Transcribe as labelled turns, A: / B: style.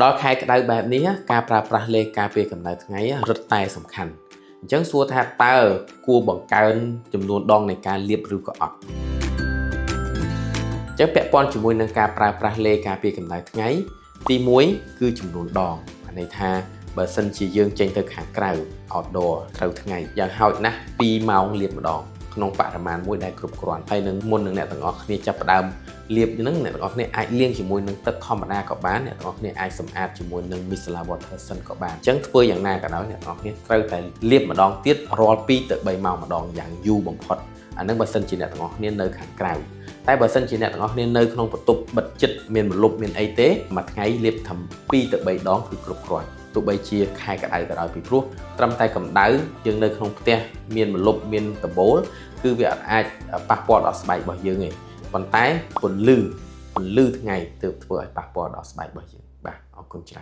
A: ដល់ខែក្តៅបែបនេះការប្រើប្រាស់ឡេការពារកម្ដៅថ្ងៃរឹតតែសំខាន់អញ្ចឹងសួរថាតើគួរបង្កើនចំនួនដងនៃការលាបឬក៏អត់អញ្ចឹងពាក់ព័ន្ធជាមួយនឹងការប្រើប្រាស់ឡេការពារកម្ដៅថ្ងៃទី1គឺចំនួនដងអាន័យថាបើសិនជាយើងចេញទៅខាងក្រៅ outdoor ត្រូវថ្ងៃយ៉ាងហោចណាស់2ម៉ោងលាបម្ដងក្នុងបរិមាណមួយដែលគ្រប់គ្រាន់ហើយនឹងមុននឹងអ្នកទាំងអស់គ្នាចាប់ផ្ដើមលាបហ្នឹងអ្នកទាំងអស់គ្នាអាចលាងជាមួយនឹងទឹកធម្មតាក៏បានអ្នកទាំងអស់គ្នាអាចសម្អាតជាមួយនឹង micellar water សិនក៏បានអញ្ចឹងធ្វើយ៉ាងណាក៏ដោយអ្នកទាំងអស់គ្នាត្រូវតែលាបម្ដងទៀតរាល់2ទៅ3ម៉ោងម្ដងយ៉ាងយូរបំផុតអាហ្នឹងបើសិនជាអ្នកទាំងអស់គ្នានៅខាងក្រៅតែបើសិនជាអ្នកទាំងអស់គ្នានៅក្នុងបន្ទប់បិទជិតមានម្លប់មានអីទេមួយថ្ងៃលាបត្រឹម2ទៅ3ដងគឺគ្រប់គ្រាន់ទោះបីជាខែក្តៅក៏ដោយពីព្រោះត្រឹមតែកម្ដៅយើងនៅក្នុងផ្ទះមានម្លប់មានដំបូលគឺវាអត់អាចប៉ះពាល់ដល់ស្បែករបស់យើងទេប៉ុន្តែពន្លឺពន្លឺថ្ងៃទើបធ្វើឲ្យប៉ះពាល់ដល់ស្បែករបស់យើងបាទអរគុណច្រើន។